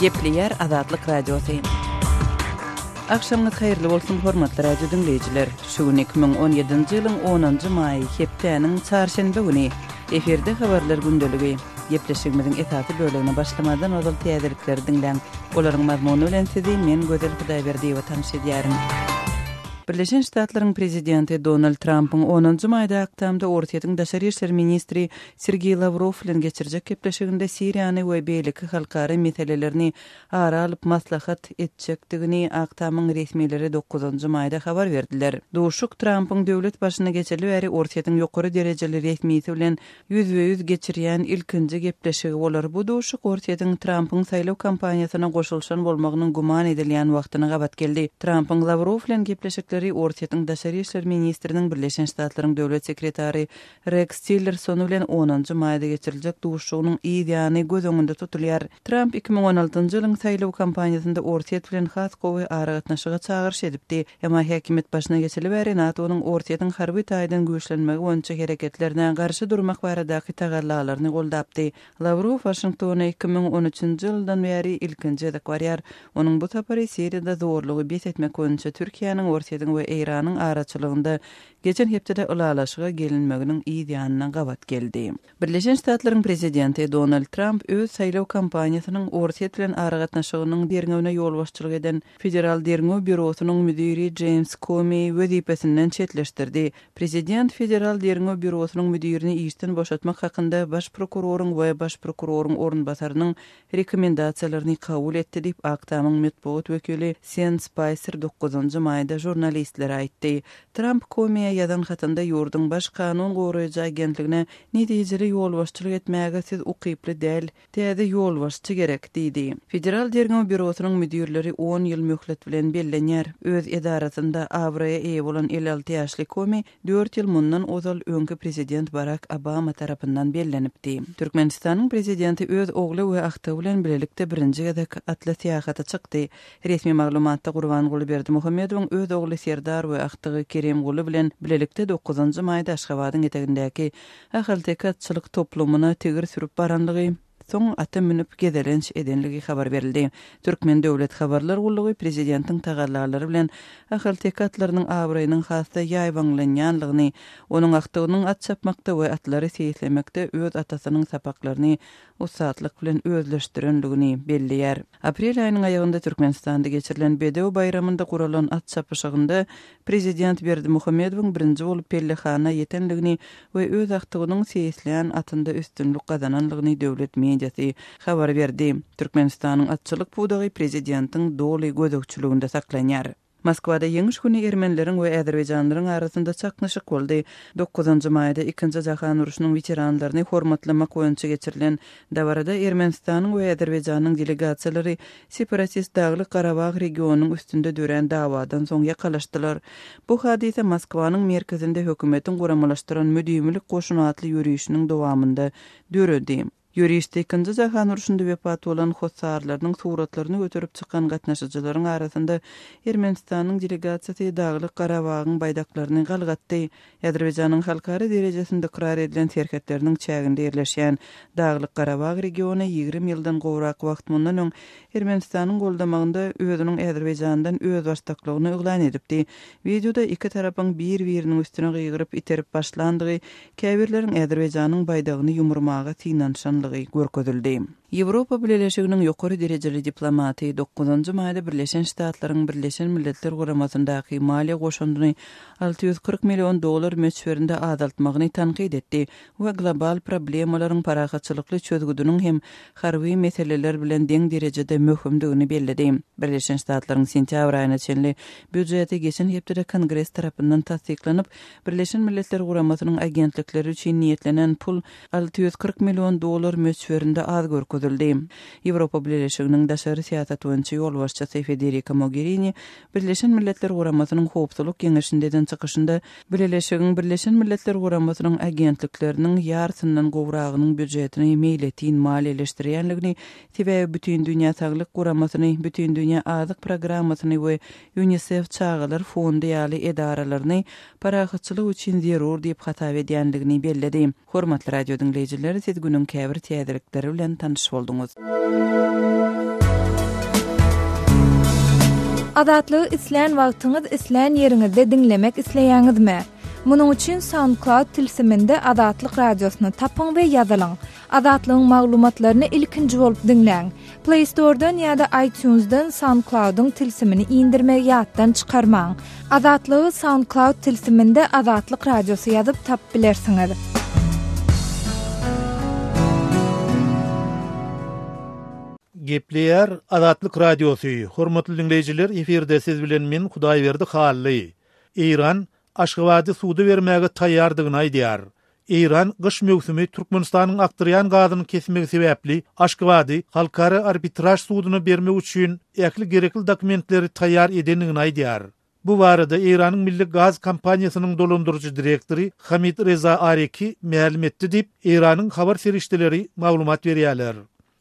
Gepleýär Azatlyk Radiosy. Agşamyňyz haýyrly bolsun, hormatly radio diňleýjiler! Şu gün 2017-nji ýylyň onunjy maýy, hepdäniň çarşenbe güni. Efirde habarlar gündeligi. Gepleşigimiziň esasy bölegine başlamazdan ozal täzelikleri diňläň. Olaryň mazmuny bilen sizi men Gözel Hudaýberdiýewa tanyş edýärin. Birleşen Ştatlaryň Prezidenti Donald Trampyň onunjy maýda Ak Tamda Orsýetiň daşary işler ministri Sergeý Lawrow bilen geçirjek gepleşiginde Siriýany we beýleki halkara meselelerini ara alyp maslahat etjekdigini Ak Tamyň resmileri dokuzynjy maýda habar berdiler. Duşuşyk Trampyň döwlet başyna geçeli bäri Orsýetiň ýokary derejeli resmisi bilen ýüzbe-ýüz geçirýän ilkinji gepleşigi bolar. Bu duşuşyk Orsýetiň Trampyň saýlaw kampaniýasyna goşulyşan bolmagynyň güman edilýän wagtyna gabat geldi. Trampyň Lawrow bilen gepleşikleri Orsýetiň daşary işler ministriniň Birleşen Ştatlaryň döwlet sekretary Reks Tillerson bilen onunjy maýda geçiriljek duşuşygynyň yz ýany göz öňünde tutulýar. Tramp 2016-njy ýylyň saýlaw kampaniýasynda Orsýet bilen has gowy aragatnaşyga çagyryş edipdi. Emma häkimiýet başyna geçeli bäri NATO-nyň Orsýetiň harby taýdan güýçlenmegi boýunça hereketlerine garşy durmak baradaky tagallalaryny goldapdy. Lawrow Waşingtona 2013-nji ýyldan bäri ilkinji gezek barýar. Onuň bu sapary Siriýada zorlugy bes etmek boýunça Türkiýäniň, Orsýetiň we Eýranyň araçylygynda geçen hepdede ylalaşyga gelinmeginiň yz ýanyna gabat geldi. Birleşen Ştatlaryň prezidenti Donald Tramp öz saýlaw kampaniýasynyň Orsýet bilen aragatnaşygynyň derňewine ýolbaşçylyk eden Federal derňew býurosynyň müdiri Jeýms Komi wezipesinden çetleşdirdi. Prezident Federal derňew býurosynyň müdirini işden boşatmak hakynda baş prokuroryň we baş prokuroryň orunbasarynyň rekomendasiýalaryny kabul etdi diýip, Ak Tamyň metbugat wekili Sen Spaýser dokuzynjy maýda žurnalistlere aýtdy. Tramp Komiýa ýazan hatynda ýurduň baş kanun goraýjy agentligine netijeli ýolbaşçylyk etmäge siz ukyply däl, täze ýolbaşçy gerek diýdi. Federal derňew býurosynyň müdirleri on ýyl möhlet bilen bellenýär. Öz edarasynda abraýa eýe bolan 56 ýaşly Komi dört ýyl mundan ozal öňki prezident Barak Obama tarapyndan bellenipdi. Türkmenistanyň prezidenti öz ogly we agtygy bilen bilelikde birinji gezek atly syýahata çykdy. Resmi maglumatda Gurbanguly Berdimuhamedowyň öz ogly Serdar we agtygy Kerimguly bilen bilelikde dokuzynjy maýda Aşgabadyň etegindäki Ahalteke atçylyk toplumyna tigir sürüp baranlygy, soň ata münüp gezelenç edenligi habar berildi. Türkmen döwlet habarlar gullugy prezidentiň tagallalary bilen ahalteke atlarynyň abraýynyň has-da ýaýbaňlanýanlygyny, onuň agtygynyň at çapmakda we atlary seýislemekde öz atasynyň sapaklaryny ussatlyk bilen özleşdirenligini belleýär. Aprel aýynyň aýagynda Türkmenistanda geçirilen Bedew baýramynda guralan at çapyşygynda prezident Berdimuhamedowyň birinji bolup pellehana ýetenligini we öz agtygynyň seýislän atynda üstünlik gazananlygyny döwlet mediasy habar berdi. Türkmenistanyň atçylyk pudagy prezidentiň doly gözegçiliginde saklanýar. Moskwada Ýeňiş güni ermenileriň we azerbaýjanlylaryň arasynda çaknyşyk boldy. Dokuzynjy maýda Ikinji jahan urşunyň weteranlaryny hormatlamak boýunça geçirilen dabarada Ermenistanyň we Azerbaýjanyň delegasiýalary separatist Daglyk-Garabag regionynyň üstünde dörän dawadan soň ýakalaşdylar. Bu hadysa Moskwanyň merkezinde hökümetiň guramalaşdyran Müdimilik goşuny atly ýörişiniň dowamynda döredi. Ýörişde Ikinji jahan urşunda wepat bolan hossarlarynyň suratlaryny göterip çykan gatnaşyjylaryň arasynda Ermenistanyň delegasiýasy Daglyk-Garabagyň baýdaklaryny galgatdy. Azerbaýjanyň halkara derejesinde ykrar edilen serhetleriniň çäginde ýerleşýän Daglyk-Garabag regiony 20 ýyldan gowrak wagt mundan öň Ermenistanyň goldamagynda özüniň Azerbaýjandan özbaşdaklygyny yglan edipdi. Wideoda iki tarapyň bir-biriniň üstüne gygyryp iterip başlandygy Käbirleriň Azerbaýjanyň baýdagyny ýumurmaga synanyşanlygy görkezildi. Ýewropa Bileleşiginiň ýokary derejeli diplomaty dokuzynjy maýda Birleşen Ştatlaryň Birleşen Milletler Guramasyndaky maliýe goşandyny 640 million dollar möçberinde azaltmagyny tankyt etdi we global problemalaryň parahatçylykly çözgüdiniň hem harby meseleler bilen deň derejede möhümdigini belledi. Birleşen Ştatlaryň sentýabr aýyna çenli býujeti geçen hepdede Kongres tarapyndan tassyklanyp, Birleşen Milletler Guramasynyň agentlikleri üçin niýetlenen pul 640 million dollar möçberinde az görkezildi. Ýewropa Bileleşiginiň daşary syýasat boýunça ýolbaşçysy Federika Mogerini Birleşen Milletler Guramasynyň Howpsuzlyk Geňeşinde eden çykyşynda Bileleşigiň Birleşen Milletler Guramasynyň agentlikleriniň ýarysyndan gowragynyň býujetini meýletin maliýeleşdirýänligini, sebäbi Bütindünýä Saglyk Guramasyny, Bütindünýä Azyk Programmasyny we Ýunisef çagalar fondy ýaly edaralaryny parahatçylyk üçin zerur diýip hasap edýändigini belledi. Hormatly radio diňleýjiler, siz günüň käbir täzelikleri bilen tanyş bolduňyz. Azatlygy islän wagtyňyz, islän ýeriňizde diňlemek isleýäňizmi? Munuň üçin SoundCloud tilsiminde Azatlyk Radiosyny tapyň we ýazylyň. Azatlygyň maglumatlaryny ilkinji bolup diňläň. Play Store-dan ýa-da iTunes-dan SoundCloud-yň tilsimini indirmegi ýatdan çykarmaň. Azatlygy SoundCloud tilsiminde Azatlyk Radiosy ýazyp tapyp bilersiňiz. Gepleýär Azatlyk Radiosy, Hormatly diňleýjiler, efirde siz bilen men Hudaýberdi Hally. Eýran Aşgabady suda bermäge taýýardygyny aýdýar. Eýran gyş möwsümi Türkmenistanyň akdyrýan gazyny kesmegi sebäpli Aşgabady Halkara arbitraž suduna bermek üçin ähli gerekli dokumentleri taýýar edendigini aýdýar. Bu barada Eýranyň milli gaz kompaniýasynyň dolandyryjy direktory Hamid Reza Areki mälim etdi diýip, Eýranyň habar serişdeleri maglumat berýärler.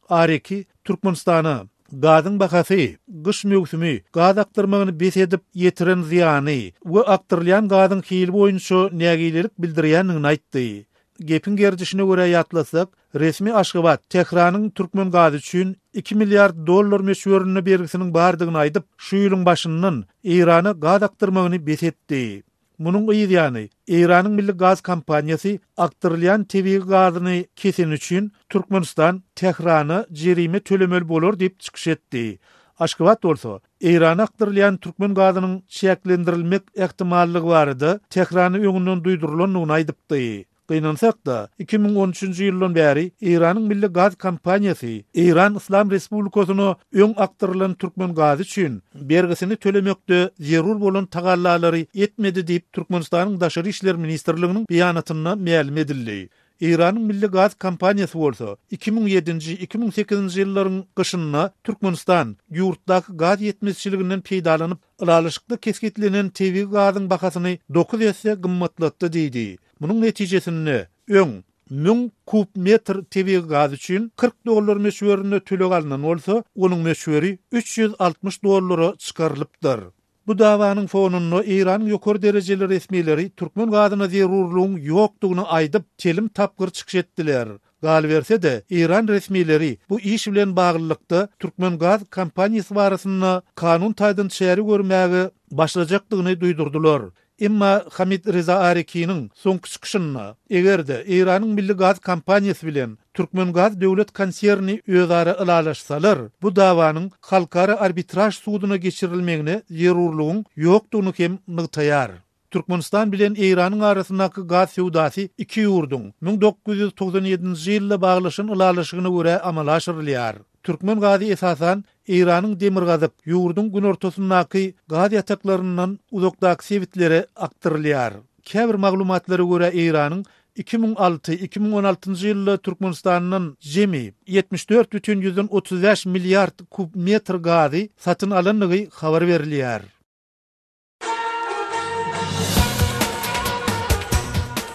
Areki Türkmenistana gazyň bahasy, gyş möwsümi, gaz akdyrmagyny bes edip ýetiren zyýany we akdyrylýan gazyň hili boýunça nägilelik bildirýändigini aýtdy. Gepiň gerdişine görä ýatlasak, resmi Aşgabat Tähranyň türkmen gazy üçin iki milliard dollar möçberinde bergisiniň bardygyny aýdyp, şu ýylyň başyndan Eýrana gaz akdyrmagyny bes etdi. Munuň yz ýany, Eýranyň milli gaz kompaniýasy akdyrylýan tebigy gazyny keseni üçin Türkmenistan Tährana jerime tölemeli bolar diýip çykyş etdi. Aşgabat bolsa, Eýrana akdyrylýan türkmen gazynyň çäklendirilmek ähtimallygy barada Tährana öňünden duýdurylandygyny aýdypdy. Gynansak-da, 2013-nji ýyldan bäri Eýranyň milli gaz kompaniýasy Eýran Yslam Respublikasyna öň akdyrylan türkmen gazy üçin bergisini tölemekde zerur bolan tagallalary etmedi diýip, Türkmenistanyň Daşary işler ministrliginiň beýanatynda mälim edildi. Eýranyň milli gaz kompaniýasy bolsa, 2007-nji, 2008-nji ýyllaryň gyşynda Türkmenistan ýurtdaky gaz ýetmezçiliginden peýdalanyp, ylalaşykda kesgitlenen tebigy gazyň bahasyny dokuz esse gymmatlatdy diýdi. Munuň netijesinde, öň 1000 kub metr tebigy gaz üçin 40 dollar möçberinde töleg alnan bolsa, onuň möçberi 360 dollara çykarylypdyr. Bu dawanyň fonunda Eýranyň ýokary derejeli resmileri türkmen gazyna zerurlygyň ýokdugyny aýdyp, telim tapgyr çykyş etdiler. Galyberse-de, eýran resmileri bu iş bilen baglylykda Türkmengaz kompaniýasy barasynda kanun taýdan çäre görmäge başlajakdygyny duýdurdylar. Emma Hamid Reza Arekiniň soňky çykyşynda, eger-de Eýranyň milli gaz kompaniýasy bilen Türkmengaz döwlet konserni özara ylalaşsalar, bu dawanyň Halkara arbitraž suduna geçirilmegine zerurlygyň ýokdugyny hem nygtaýar. Türkmenistan bilen Eýranyň arasyndaky gaz söwdasy iki ýurduň 1997-nji ýylda baglaşan ylalaşygyna görä amala aşyrylýar. Türkmen gazy esasan Eýranyň demirgazyk, ýurduň günortasyndaky gaz ýataklaryndan uzakdaky sebitlere akdyrylýar. Käbir maglumatlara görä Eýranyň 2006, 2016-njy ýylda Türkmenistandan jemi 74 bütin ýüzden 35 milliard kub metr gazy satyn alandygy habar berilýär.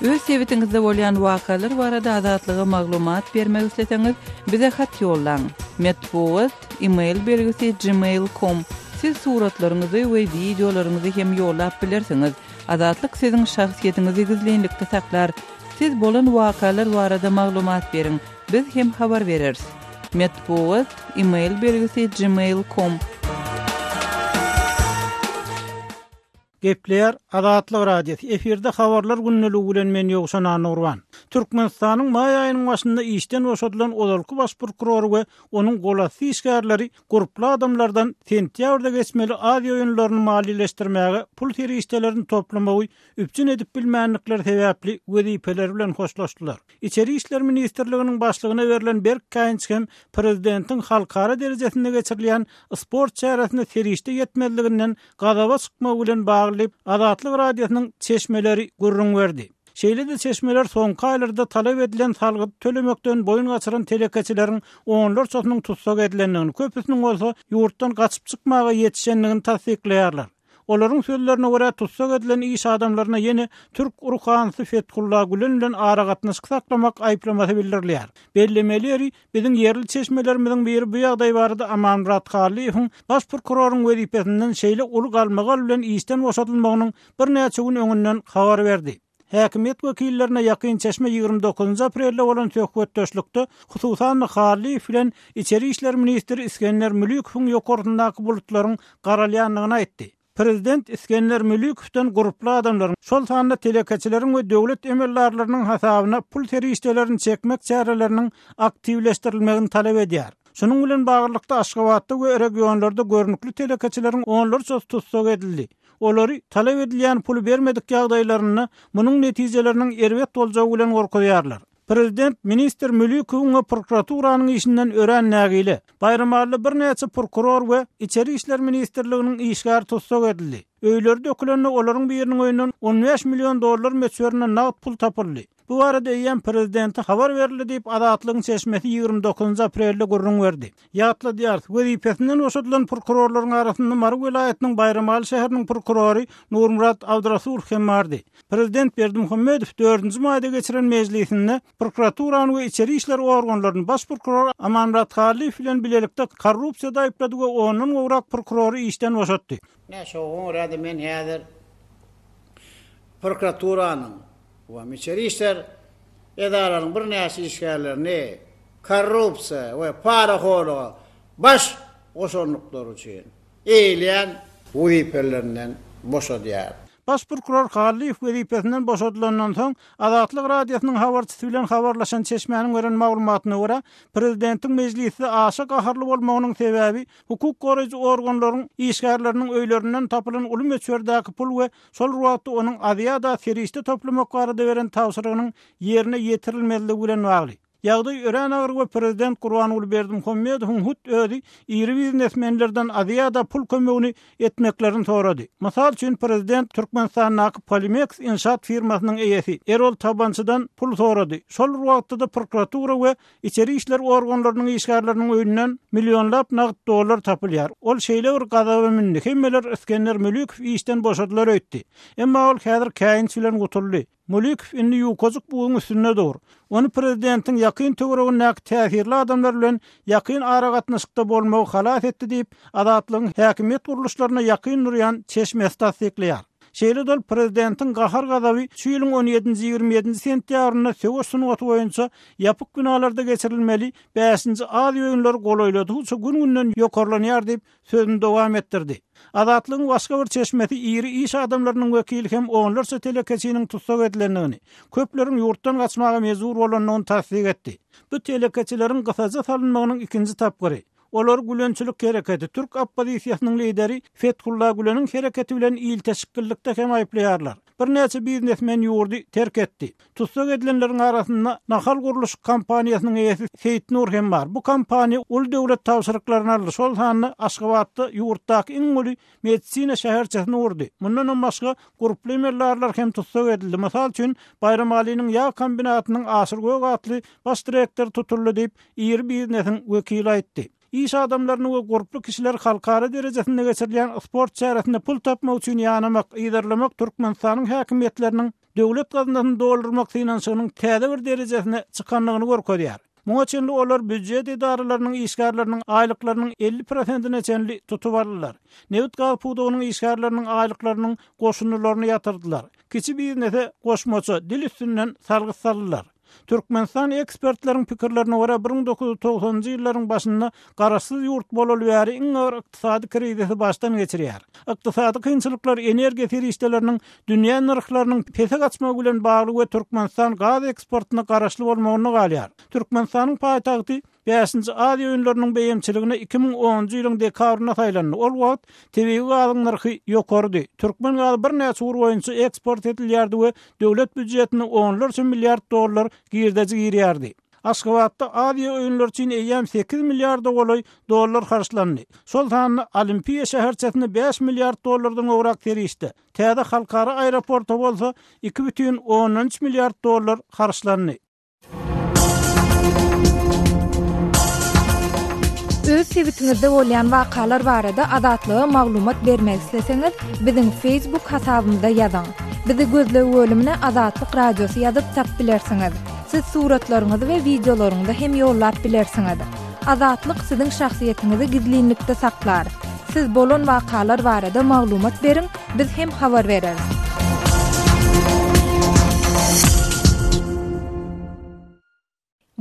Öz sebitiňizde bolýan wakalar barada Azatlyga maglumat bermek isleseňiz, bize hat ýollaň. Metbugat, e-mail belgisi gmail com. Siz suratlaryňyzy we wideolaryňyzy hem ýollap bilersiňiz. Azatlyk siziň şahsyýetiňizi gizlinlikde saklar. Siz bolan wakalar barada maglumat beriň, biz hem habar bereris. Metbugat, e-mail belgisi gmail com. Gepleýär Azatlyk Radiosy, efirde Habarlar gündeligi bilen men Ýowşan Annagurban. Türkmenistanyň maý aýynyň başynda işden boşadylan ozalky baş prokurory we onuň golasty işgärleri gurply adamlardan sentýabrda geçmeli Aziýa oýunlaryny maliýeleşdirmäge pul serişdelerini toplamagy üpjün edip bilmändikleri sebäpli wezipeleri bilen hoşlaşdylar. Içeri işler ministrliginiň başlygyna berlen berk käýinç hem prezidentiň halkara derejesinde geçirilýän sport çäresine serişde ýetmezliginden gazaba çykmagy bilen bagly diýip, Azatlyk Radiosynyň çeşmeleri gürrüň berdi. Şeýle-de çeşmeler soňky aýlarda talap edilen salgydy tölemekden boýun gaçyran telekeçileriň onlarçasynyň tussag edilendigini, köpüsiniň bolsa ýurtdan gaçyp çykmaga ýetişendigini tassyklaýarlar. Olaryň sözlerine görä, tussag edilen iş adamlaryna ýene türk ruhanysy Fethullah Gülen bilen aragatnaşyk saklamak aýyplamasy bildirilýär. Bellemeli ýeri, biziň ýerli çeşmelerimiziň biri bu ýagdaý barada Amanmyrat Hallyýewiň baş prokuroryň wezipesinden şeýle uly galmagal bilen işden boşadylmagynyň birnäçe gün öňünden habar berdi. Häkimiýet wekillerine ýakyn çeşme 29 aprelde bolan söhbetdeşlikde, hususan-da Hallyýew bilen içeri işler ministri Isgender Mülükowyň ýokarsyndaky bulutlaryň garalýandygyny aýtdy. Prezident Isgender Mülükowdan gurply adamlaryň, şol sanda telekeçileriň we döwlet emeldarlarynyň hasabyna pul serişdelerini çekmek çäreleriniň aktiwleşdirilmegini talap edýär. Şunuň bilen baglylykda, Aşgabatda we regionlarda görnükli telekeçileriň onlarçasy tussag edildi. Olary talap edilýän puly bermedik ýagdaýlarynda munuň netijeleriniň erbet boljagy bilen gorkuzýarlar. Prezident ministr Mülükowyň we prokuraturanyň işinden örän nägile. Baýramalyda birnäçe prokuror we Içeri işler ministrliginiň işgäri tussag edildi. Öýleri dökülende olaryň biriniň öýünden 15 million dollar möçberinde nagt pul tapyldy. Bu barada eýýäm prezidente habar berildi diýip, Azatlygyň çeşmesi 29 aprelde gürrüň berdi. Ýatladýarys, wezipesinden boşadylan prokurorlaryň arasynda Mary welaýatynyň Baýramaly şäheriniň prokurory Nurmyrat Abdyrasulow hem bardy. Prezident Berdimuhamedow dördünji maýda geçiren mejlisinde prokuraturany we içeri işler organlaryny baş prokuror Amanmyrat Hallyýew bilen bilelikde korrupsiýada aýyplady we ondan gowrak prokurory işden boşatdy. Ine, şoňa görä-de men häzir prokuraturanyň we içeri işler edaralarynyň birnäçe işgärlerini korrupsiýa we parahorluga baş goşandyklary üçin eýleýän wezipelerinden boşadýar. Baş prokuror Hallyýew wezipesinden boşadylandan soň, Azatlyk Radiosynyň habarçysy bilen habarlaşan çeşmäniň beren maglumatyna görä, prezidentiň mejlisde aşa gaharly bolmagynyň sebäbi hukuk goraýjy organlaryň işgärleriniň öýlerinden tapylan uly möçberdäki pul we şol bir wagtda onuň Aziada serişde toplamak barada beren tabşyrygynyň ýerine ýetirilmezligi bilen bagly. Ýagdaý örän agyr we prezident Gurbanguly Berdimuhamedowyň hut özi iri biznesmenlerden Aziada pul kömegini etmeklerini sorady. Mysal üçin, prezident Türkmenistandaky Polimeks inşaat firmasynyň eýesi Erol Tabançydan pul sorady. Şol bir wagtda-da prokuratura we içeri işler organlarynyň işgärleriniň öýünden millionlap nagt dollar tapylýar. Ol şeýle bir gazaba mündi, hemmeler Isgender Mülükow işden boşadylar öýtdi. Emma ol häzir käýinç bilen gutuldy. Mulikow indi ýukajyk buzuň üstünde dur. Ony prezidentiň ýakyn töweregindäki täsirli adamlar bilen ýakyn aragatnaşykda bolmagy halas etdi diýip, Azatlygyň häkimiýet gurluşlaryna ýakyn durýan çeşmesi tassyklaýar. Şeýle-de ol prezidentiň gahar-gazaby şu ýylyň on ýedinji-ýigrimi ýedinji sentýabrynda söweş sungaty boýunça ýapyk binalarda geçirilmeli bäşinji Aziýa oýunlary golaýladygyça gün-günden ýokarlanýar diýip, sözüni dowam etdirdi. Azatlygyň başga bir çeşmesi iri iş adamlarynyň wekili hem onlarça telekeçiniň tussag edilendigini, köpleriň ýurtdan gaçmaga mejbur bolandygyny tassyk etdi. Bu telekeçileriň gysaja salynmagynyň ikinji tapgyry. Olar Gülençilik hereketi, türk oppozisiýasynyň lideri Fethulla Güleniň hereketi bilen ilteşiklilikde hem aýyplaýarlar. Birnäçe biznesmen ýurdy terk etdi. Tussag edilenleriň arasynda Nahal gurluşyk kompaniýasynyň eýesi Seýit Nur hem bar. Bu kompaniýa uly döwlet tabşyryklaryny aldy, şol sanda Aşgabatda ýurtdaky iň uly medisina şäherçesini gurdy. Mundanam başga, gurply emeldarlar hem tussag edildi. Mysal üçin, Baýramalynyň ýag kombinatynyň Aşyr Gök atly baş direktory tutuldy diýip, iri biznesiň wekili aýtdy. Iş adamlaryny we gurply kişileri halkara derejesinde geçirilýän sport çäresinde pul tapmak üçin ýanamak, yzarlamak Türkmenistanyň häkimiýetleriniň döwlet gaznasyny doldurmak synanyşygynyň täze bir derejesine çykandygyny görkezýär. Muňa çenli olar býujet edaralarynyň işgärleriniň aýlyklarynyň 50 prosentine çenli tutup aldylar. Nebit-gaz pudagynyň işgärleriniň aýlyklarynyň goşundylaryny ýatyrdylar. Kiçi biznese goşmaça, dil üstünden salgyt saldylar. Türkmenistan ekspertleriň pikirlerine görä 1990-njy ýyllaryň başynda garaşsyz ýurt bolaly bäri iň agyr ykdysady krizisi başdan geçirýär. Ykdysady kynçylyklar energiýa serişdeleriniň dünýä nyrhlarynyň pese gaçmagy bilen bagly we Türkmenistan gaz eksportyna garaşly bolmagynda galýar. Türkmenistanyň paýtagty Bäşinji Aziýa oýunlarynyň beýemçiligine 2010-njy ýylyň dekabrynda saýlandy. Ol wagt tebigy gazyň nyrhy ýokarydy. Türkmen gazy birnäçe ugur boýunça eksport edilýärdi we döwlet býujetine onlarça milliard dollar girdeji girýärdi. Aşgabatda Aziýa oýunlary üçin eýýäm sekiz milliarda golaý dollar harçlandy. Şol sanda Olimpiýa şäherçesine bäş milliard dollardan gowrak serişde, täze halkara aeroporta bolsa 2,3 milliard dollar harçlandy. Öz sebitiňizde bolýan wakalar barada Azatlyga maglumat bermek isleseňiz, biziň Facebook hasabymyza ýazyň. Bizi gözleg bölümine Azatlyk Radiosy ýazyp tap bilersiňiz. Siz suratlaryňyzy we wideolaryňyzy hem ýollap bilersiňiz. Azatlyk siziň şahsyýetiňizi gizlinlikde saklar. Siz bolan wakalar barada maglumat beriň, biz hem habar bereris.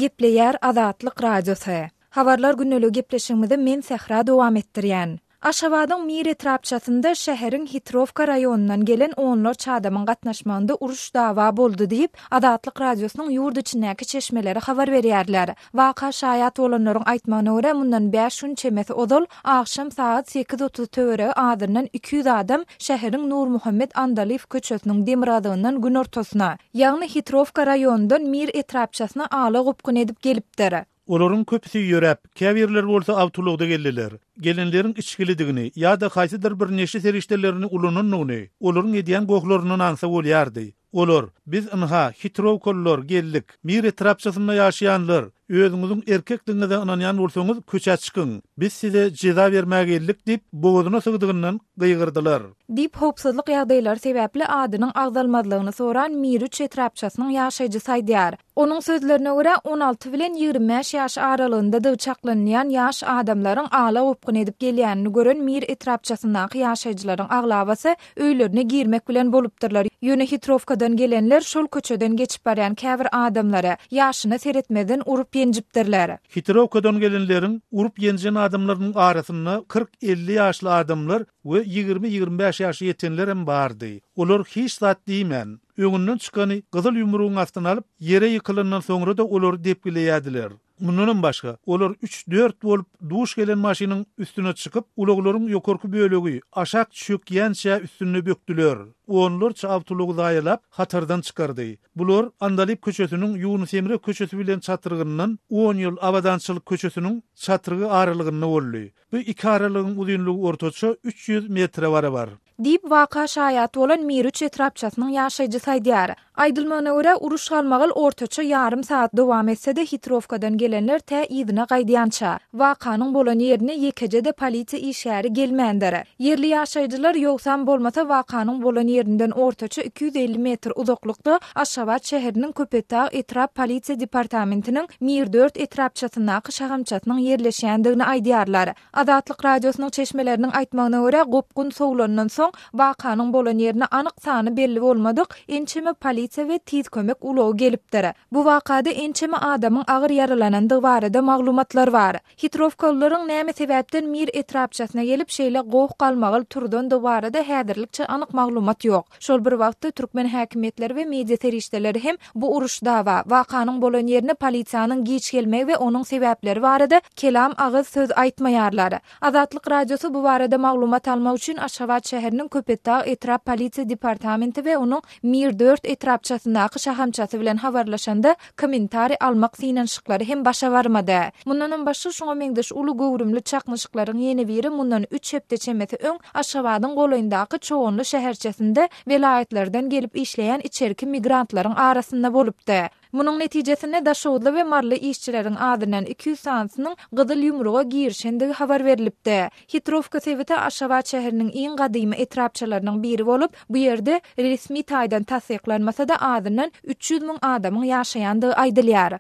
Gepleýär Azatlyk Radiosy. Habarlar gündeligi gepleşigimizi men Sähra dowam etdirýän. Aşgabadyň Mir etrapçasynda şäheriň Hitrowka raýonyndan gelen onlarça adamyň gatnaşmagynda uruş-dawa boldy diýip, Azatlyk Radiosynyň ýurt içindäki çeşmeleri habar berýärler. Waka şaýat bolanlaryň aýtmagyna görä, mundan bäş gün çemesi ozal, agşam sagat 8.30 töweregi azyndan 200 adam şäheriň Nurmuhammet Andalyýew köçesiniň demirgazygyndan günortasyna, ýagny Hitrowka raýonyndan Mir etrapçasyna ala-gopgun edip gelipdir. Olaryň köpüsi ýöräp, käbirleri bolsa awtoulagda geldiler. Gelenleriň içgilidigini ýa-da haýsydyr bir neşe serişdelerini ulanandygyny olaryň edýän gohlaryndan aňsa bolýardy. Olar, Biz ynha, hitrowkalylar, geldik. Mir etrapçasynda ýaşaýanlar, özüňiziň erkekdigiňize ynanýan bolsaňyz, köçä çykyň. Biz size jeza bermäge geldik diýip, bogazyna sygdygyndan gygyrdylar. Diýip, howpsuzlyk ýagdaýlary sebäpli adynyň agzalmazlygyny soran Mir üç etrapçasynyň ýaşaýjysy aýdýar. Onuň sözlerine görä, 16 bilen 25 ýaş aralygyndadygy çaklanylýan ýaş adamlaryň ala-gopgun edip gelýänini gören Mir etrapçasyndaky ýaşaýjylaryň aglabasy öýlerine girmek bilen bolupdyrlar. Ýöne Hitrowkadan gelenler şol köçeden geçip barýan käbir adamlary, ýaşyna seretmezden urup-ýenjipdirler. Hitrowkadan gelenleriň urup-ýenjen adamlarynyň arasynda kyrk-elli ýaşly adamlar we ýigrimi-ýigrimi bäş ýaşa ýetenlerem bardy. Olar hiç zat diýmän, öňünden çykany gyzyl ýumrugyň astyna alyp, ýere ýykylandan soňra-da olary depgileýärdiler. Mundanam başga, olar üç-dört bolup duş gelen maşynyň üstüne çykyp, ulaglaryň ýokarky bölegi aşak çökýänçä üstünde bökdüler. Onlarça awtoulagy zaýalap, hatardan çykardy. Bular Andalyp köçesiniň Ýunus Emre köçesi bilen çatrygyndan On ýyl Abadançylyk köçesiniň çatrygy aralygynda boldy. Bu iki aralygyň uzynlygy ortaça 300 metre barabar. Diýip, waka şaýat bolan Mirüç etrapçasynyň ýaşaýjysy aýdýar. Aýdylmagyna görä, uruş-galmagal ortaça ýarym sagat dowam etse-de, Hitrowkadan gelenler tä yzyna gaýdýança, wakanyň bolan ýerine ýekeje-de polisiýa işgäri gelmändir. Ýerli ýaşaýjylar, ýogsam bolmasa, wakanyň bolan ýerinden ortaça 250 metr uzaklykda Aşgabat şäheriniň Köpetdag etrap polisiýa departamentiniň Mir dört etrapçasyndaky şahamçasynyň ýerleşýändigini aýdýarlar. Azatlyk Radiosynyň çeşmeleriniň aýtmagyna görä, gopgun sowlandan soň, wakanyň bolan ýerine anyk sany belli bolmadyk ençeme polisiýa we tiz kömek ulagy gelipdir. Bu wakada ençeme adamyň agyr ýaralanandygy barada maglumatlar bar. Hitrowkalylaryň näme sebäpden Mir etrapçasyna gelip, şeýle goh-galmagal turzandygy barada häzirlikçe anyk maglumat ýok. Şol bir wagtda, türkmen häkimiýetleri we media serişdeleri hem bu uruş-dawa, wakanyň bolan ýerine polisiýanyň giç gelmegi we onuň sebäpleri barada kelam agyz söz aýtmaýarlar. Azatlyk Radiosy bu barada maglumat almak üçin Aşgabat şäheriniň Köpetdag etrap polisiýa departamenti we onuň Mir dört etrapçasyndaky şahamçasy bilen habarlaşanda, kommentariý almak synanyşyklary hem başa barmady. Mundanam başga şuňa meňzeş uly göwrümli çaknyşyklaryň ýene biri mundan üç hepde çemesi öň Aşgabadyň golaýyndaky Çoganly şäherçesinde welaýatlardan gelip işleýän içerki migrantlaryň arasynda bolupdy. Munuň netijesinde daşoguzly we maryly işçileriň azyndan 200 sanysynyň gyzyl ýumruga girişendigi habar berlipdi. Hitrowka sebiti Aşgabat şäheriniň iň gadymy etrapçalarynyň biri bolup, bu ýerde, resmi taýdan tassyklanmasa-da, azyndan 300 müň adamyň ýaşaýandygy aýdylýar.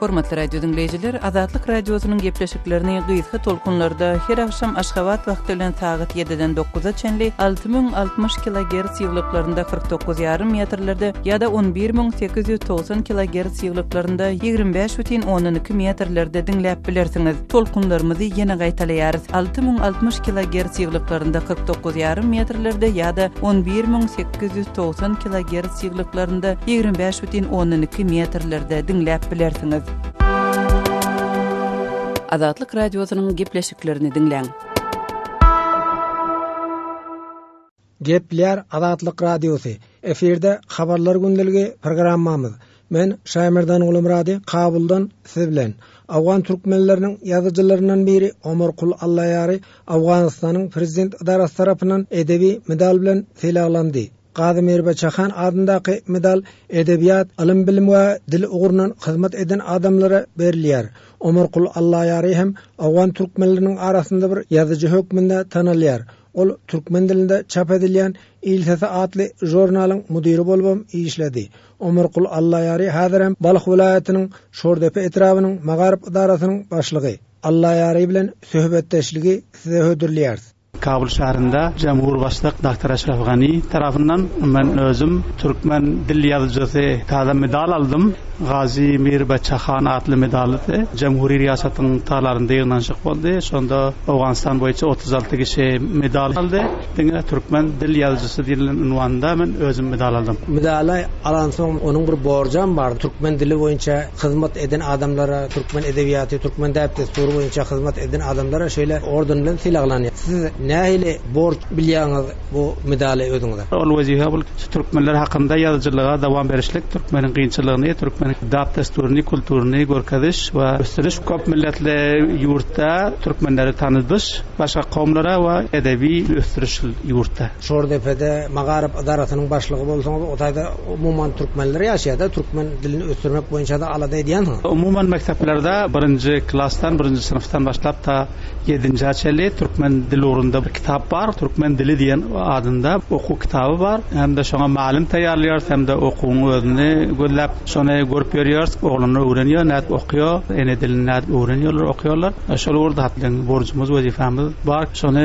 Hormatly radio diňleýjiler, Azatlyk Radiosynyň gepleşiklerini gysga tolkunlarda her agşam Aşgabat wagty bilen sagat 7-den 9-a çenli 6060 kilogerts ýyglyklarynda 49 ýarym metrlerde ýa-da 11890 kilogerts ýyglyklarynda 25,2 metrlerde diňläp bilersiňiz. Tolkunlarymyzy ýene gaýtalaýarys, 6060 kilogerts ýyglyklarynda 49 ýarym metrlerde ýa-da 11890 kilogerts ýyglyklarynda 25,2 metrlerde diňläp bilersiňiz. Azatlyk Radiosynyň gepleşiklerini diňläň. Gepleýär Azatlyk Radiosy, efirde Habarlar gündeligi programmamyz. Men Şaýmerdan Gulumyrady Kabuldan siz bilen. Owgan türkmenleriniň ýazyjylaryndan biri Omarkul Allaýary Owganystanyň prezident ydarasy tarapyndan edebi medal bilen sylaglandy. Gazy Mirbeçe han adyndaky medal edebiýat, ylym-bilim we dil ugrundan hyzmat eden adamlara berilýär. Omarkul Allaýary hem owgan türkmenleriniň arasynda bir ýazyjy hökmünde tanalýar. Ol türkmen dilinde çap edilýän Il sesi atly žurnalyň müdiri bolubam işledi. Omarkul Allaýary häzirem Balh welaýatynyň Şordepe etrabynyň magaryf edarasynyň başlygy. Allaýary bilen söhbetdeşligi size hödürleýäris. Kabul şäherinde Jemhur başlyk Doktor Eşref Gani tarapyndan men özüm türkmen dil ýazyjysy täze medal aldym. Gazy Mir Beçe han atly medalydy. Jemhuri riýasatyň talarynda ýygnanyşyk boldy. Şonda Owganystan boýunça 36 kişi medal aldy. Diňe türkmen dil ýazyjysy diýlen unwanda men özüm medal aldym. Medaly alansoň onuň bir borjam bar. Türkmen dili boýunça hyzmat eden adamlara, türkmen edebiýaty, türkmen däp-dessury boýunça hyzmat eden adamlara şeýle orden bilen sylaglanýar. Siz nähili borç bilýäňiz bu medaly özüňize? Ol wezipe bul türkmenler hakynda ýazyjylyga dowam berişlik, türkmeniň kynçylygyny, türkmeniň dap-dessuryny, kulturyny görkeziş we ösdüriş, köp milletli ýurtda türkmenleri tanydyş başga kowumlara we edebi ösdüriş ýurtda. Şordepede magaryf ydarasynyň başlygy bolsaňyz, o taýda umuman türkmenler ýaşaýar-da, türkmen dilini ösdürmek boýunça-da alada edýänsiňiz. Umuman mekdeplerde birinji klasdan, birinji synpdan başlap ta ýedinjä çenli türkmen dil ugrunda bir kitap bar, Türkmen dili diýen adynda okuw kitaby bar. Hem-de şoňa mälum taýýarlaýarys, hem-de okuwyň özüni gözläp, şony görüp ýörýäris. Oglanlar öwrenýär, nädip okaýar, ene dilini nädip öwrenýärler, okaýarlar. Şol ugurda biziň borjumyz, wezipämiz bar. Şony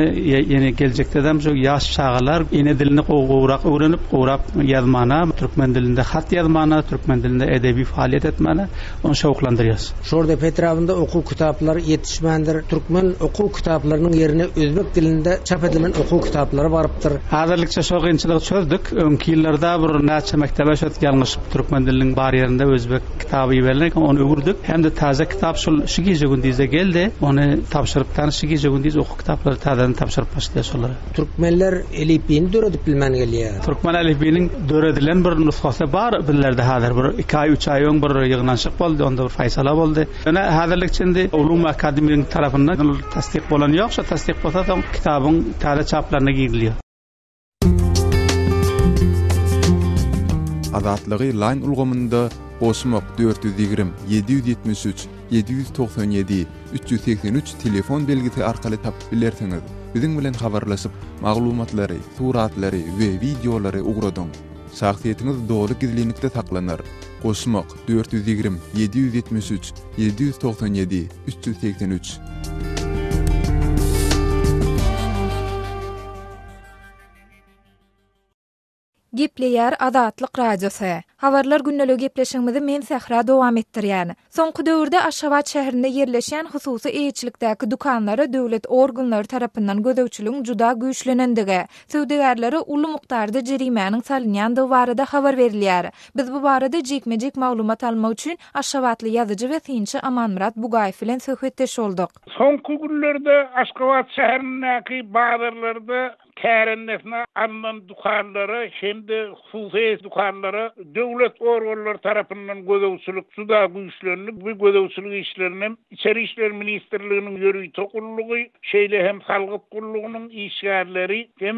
ýene geljekdedem şu ýaş çagalar ene dilini gowy gowrak öwrenip, gowrak ýazmana, türkmen dilinde hat ýazmana, türkmen dilinde edebi faaliýet etmäne ony şowklandyrýas. Şordepe etrabynda okuw kitaplary ýetişmändir. Türkmen okuw kitaplarynyň ýerine özbek dilinde çap edilen okuw kitaplary barypdyr. Häzirlikçe şo kynçylygy çözdük. Öňki ýyllarda bir näçe mekdebe şo ýalňyşyp türkmen diliniň bar ýerinde özbek kitaby iberilen eken, ony öwürdik. Hem-de täze kitap şul şu gije-gündizde geldi. Ony tabşyryp tanyş şu gije-gündiz okuw kitaplary täzeden tabşyryp başlaýar şolary. Türkmenler elipbiýini döredip bilmän gelýär. Türkmen elipbiýiniň döredilen bir nusgasy bar bizlerde häzir. Bir iki aý, üç aý öň bir ýygnanyşyk boldy, onda bir faýsala boldy. Ýöne häzirlikçe indi Ulum akademigiň tarapyndan ol tassyk bolany ýok. Şo tassyk bolsa soň kitabyň täze çaplaryna girilýär. Azatlygy Line ulgamynda goşmak 420 773 797 383 telefon belgisi arkaly tapyp bilersiňiz. Biziň bilen habarlaşyp, maglumatlary, suratlary we wideolary ugradyň. Şahsyýetiňiz doly gizlinlikde saklanar. Goşmak 420 773 797 383. Gepleýär Azatlyk Radiosy. Habarlar gündeligi gepleşigimizi men Sähra dowam etdirýän. Soňky döwürde Aşgabat şäherinde ýerleşýän hususy eýeçilikdäki dükanlara döwlet organlary tarapyndan gözegçiligiň juda güýçlenendigi, söwdagärlere uly mukdarda jerimäniň salynýandygy barada habar berilýär. Biz bu barada jikme-jik maglumat almak üçin aşgabatly ýazyjy we synçy Amanmyrat Bugaýew bilen söhbetdeş bolduk. Soňky günlerde Aşgabat şäherindäki bazarlarda kärendesine alnan dükanlara hem-de hususy dükanlara döwlet organlary tarapyndan gözegçilik juda güýçlendi. Bu gözegçilik işlerini hem Içeri işler ministrliginiň ýörite gullugy, şeýle hem salgyt gullugynyň işgärleri hem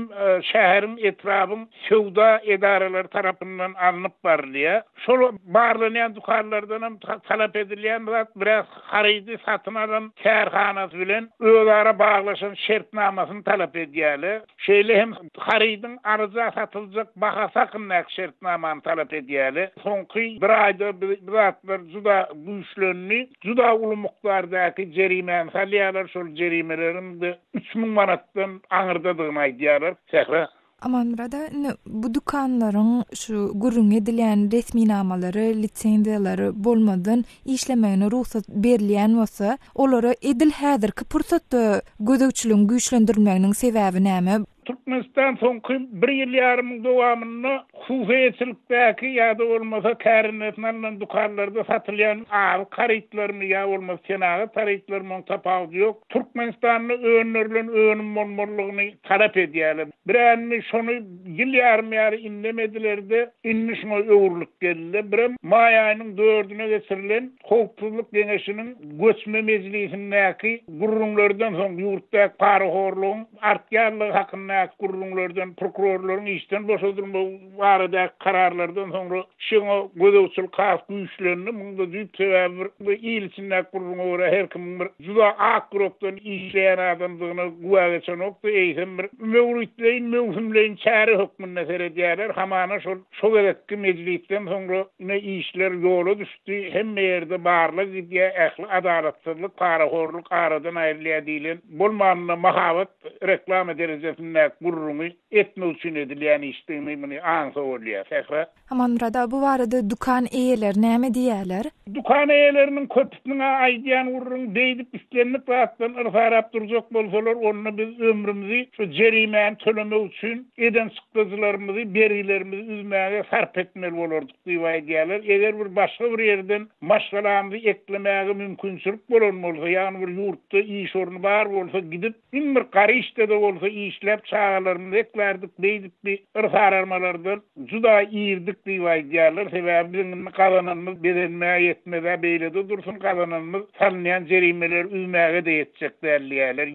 şäheriň, etrabyň söwda edaralary tarapyndan alnyp barylýar. Şol barlanýan dükanlardan hem talap edilýän zat biraz harydy satyn alan kärhanasy bilen özara baglaşan şertnamasyny talap edýärler. Şeýle hem harydyň alyja satyljak bahasy hakyndaky şertnamany talap edýärler. Soňky bir aýda bu zatlar juda güýçlendi. Juda uly mukdardaky jerimäni salýarlar, şol jerimeleriň-de 3000 manatdan aňyrdadygyny aýdýarlar. Sähra. Amanmyrat aga, indi bu dükanlaryň şu gürrüňi edilýän resminamalary, lisenziýalary bolmazdan işlemegine rugsat berilýän bolsa, olara edil häzirki pursatda gözegçiligiň güýçlendirilmeginiň sebäbi näme? Türkmenistan soňky bir ýyl ýarymyň dowamynda hususy eýeçilikdäki ýa-da bolmasa kärendesine alnan dükanlarda satylýan azyk harytlaryny ýa bolmasa senagat harytlaryny oň tapawudy ýok, Türkmenistanda öndürilen önüm bolmalydygyny talap edýärler. Biränini şony ýyl ýarym ýaly indemediler-de, indi şuňa öwrülip geldiler. Birem maý aýynyň dördüne geçirilen Howpsuzlyk geňeşiniň göçme mejlisindäki gürrüňlerden soň ýurtdaky parahorlugyň artýanlygy hakynda. içindäki gürrüňlerden, prokurorlaryň işden boşadylmagy baradaky kararlardan soňra şoňa gözegçilik has güýçlendi. Munuň-da düýp sebäbi bir bu il içindäki gürrüňe görä her kimiň bir juda ak ýürekden işleýän adamdygyna güwä geçenokdy, eýsem bir möwritleýin, möwsümleýin çäre hökmünde seredýärler. Hamana şol şo gezekki mejlisden soňra ine işler ýola düşdi, hemme ýerde barlag gidýär, ähli adalatsyzlyk, parahorluk aradan aýrylýar diýlen bolmanynda mahabat reklama derejesindäki gürrüňi etmek üçin edilýän işdigini muny aňsa bolýar. Sähra. Amanmyrat aga bu barada dükan eýeleri näme diýýärler? Dükan eýeleriniň köpüsiniň-ä aýdýan gürrüňi beýdip islendik zatdan yrsarap durjak bolsalar onda biz ömrümizi şu jerimäni tölemek üçin eden çykdajylarymyzy, bergilerimizi üzmäge sarp etmeli bolardyk diýip aýdýarlar. Eger bir başga bir ýerden maşgalamyzy eklemäge mümkinçilik bolan bolsa, ýagny bir ýurtda iş orny bar bolsa gidip, Iň bir garyşda-da bolsa işläp çagalarymyzy eklärdik, beýdip bi yrsararmalardan juda irdik diýip aýdýarlar. Sebäbi biziň indi gazananymyz bezenmäge ýetmez-ä, beýle-de dursun, gazananymyz salynýan jerimeleri üzmäge-de ýetjek däl diýýärler.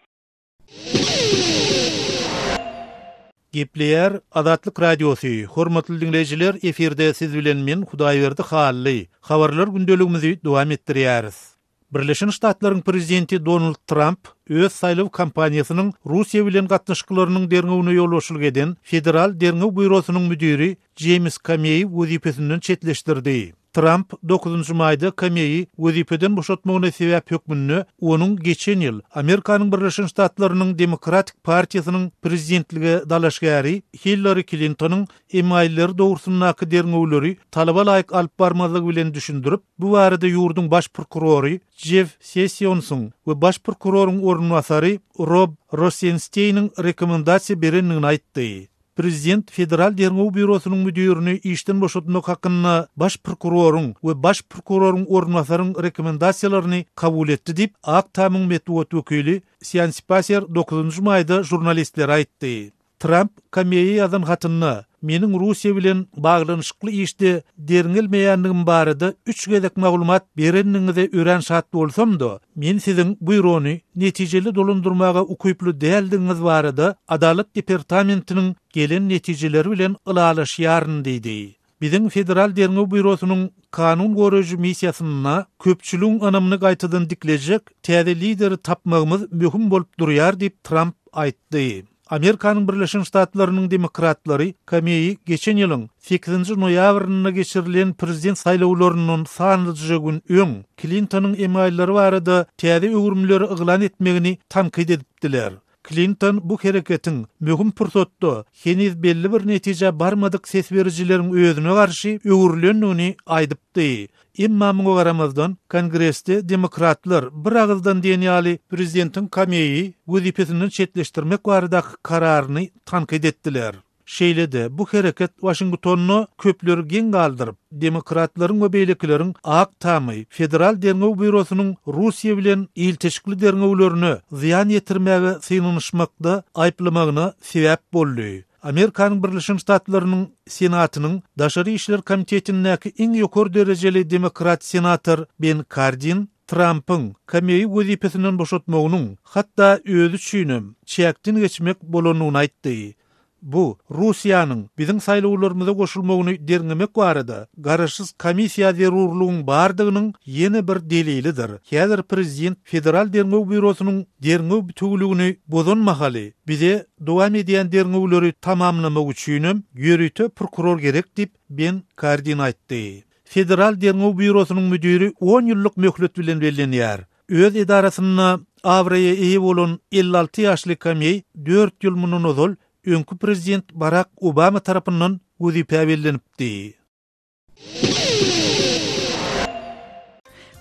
Gepleýär Azatlyk Radiosy, Hormatly diňleýjiler, efirde siz bilen men Hudaýberdi Hally. Habarlar gündeligimizi dowam etdirýäris. Birleşen Ştatlaryň prezidenti Donald Tramp öz saýlaw kampaniýasynyň Russiýa bilen gatnaşyklarynyň derňewine ýolbaşçylyk eden Federal derňew býurosynyň müdiri Jeýms Komeýi wezipesinden çetleşdirdi. Tramp dokuzynjy maýda Komeýi wezipeden boşatmagyna sebäp hökmünde onuň geçen ýyl Amerikanyň Birleşen Ştatlarynyň Demokratik partiýasynyň prezidentlige dalaşgäri Hillari Klintonyň emailleri dogrusyndaky derňewleri talaba laýyk alyp barmazlygy bilen düşündirip, bu barada ýurduň baş prokurory Jeff Sessionsyň we baş prokuroryň orunbasary Rob Rosensteiniň rekomendasiýa berendigini aýtdy. Prezident Federal derňew býurosynyň müdirini işden boşatmak hakynda baş prokuroryň we baş prokuroryň orunbasaryň rekomendasiýalaryny kabul etdi diýip, Ak tamyň metbugat wekili Sian Spaýser dokuzynjy maýda žurnalistlere aýtdy. Tramp Komeýe ýazan hatynda, Meniň Russiýa bilen baglanyşykly işde derňelmeýändigim barada üç gezek maglumat berendigiňize örän şat bolsam-da, men siziň býurony netijeli dolandyrmaga ukyply däldigiňiz barada Adalat departamentiniň gelen netijeleri bilen ylalaşýaryn diýdi. Biziň Federal derňew býurosynyň kanun goraýjy missiýasynda köpçüligiň ynamyny gaýtadan diklejek täze lideri tapmagymyz möhüm bolup durýar diýip, Tramp aýtdy. Amerikanyň Birleşen Ştatlarynyň demokratlary Komeýi geçen ýylyň sekizinji noýabrynda geçirilen prezident saýlawlaryndan sanlyja gün öň Klintonyň emaillary barada täze öwrümleri yglan etmegini tankyt edipdiler. Klinton bu hereketiň möhüm pursatda heniz belli bir netijä barmadyk ses berijileriň özüne garşy öwrülendigini aýdypdy. Emma muňa garamazdan, Kongresde demokratlar bir agyzdan diýen ýaly prezidentiň Komeýi wezipesinden çetleşdirmek baradaky kararyny tankyt etdiler. Şeýle-de, bu hereket Waşingtonda köpleri geň galdyryp, demokratlaryň we beýlekileriň Ak Tamy Federal derňew býurosynyň Russiýa bilen ilteşikli derňewlerine zyýan ýetirmäge synanyşmakda aýyplamagyna sebäp boldy. Amerikanyň Birleşen Ştatlarynyň Senatynyň Daşary işler komitetindäki iň ýokary derejeli demokrat senator Ben Kardin Trampyň Komeýi wezipesinden boşatmagynyň hatda özi üçinem çäkden geçmek bolandygyny aýtdy. Bu, Russiýanyň biziň saýlawlarymyza goşulmagyny derňemek barada garaşsyz komissiýa zerurlygyň bardygynyň ýene bir delilidir. Häzir prezident Federal derňew býurosynyň derňew bitewüligini bozan mahaly, bize dowam edýän derňewleri tamamlamak üçinem ýörite prokuror gerek diýip, Ben Kardin aýtdy. Federal derňew býurosynyň müdiri on ýyllyk möhlet bilen bellenýär. Öz edarasynda abraýa eýe bolan 56 ýaşly Komeý dört ýyl mundan ozal öňki prezident Barak Obama tarapyndan wezipä bellenipdi.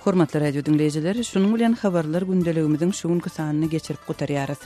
Hormatly radio diňleýjiler, şunuň bilen habarlar gündeligimiziň şu günki sanyny geçirip gutarýarys.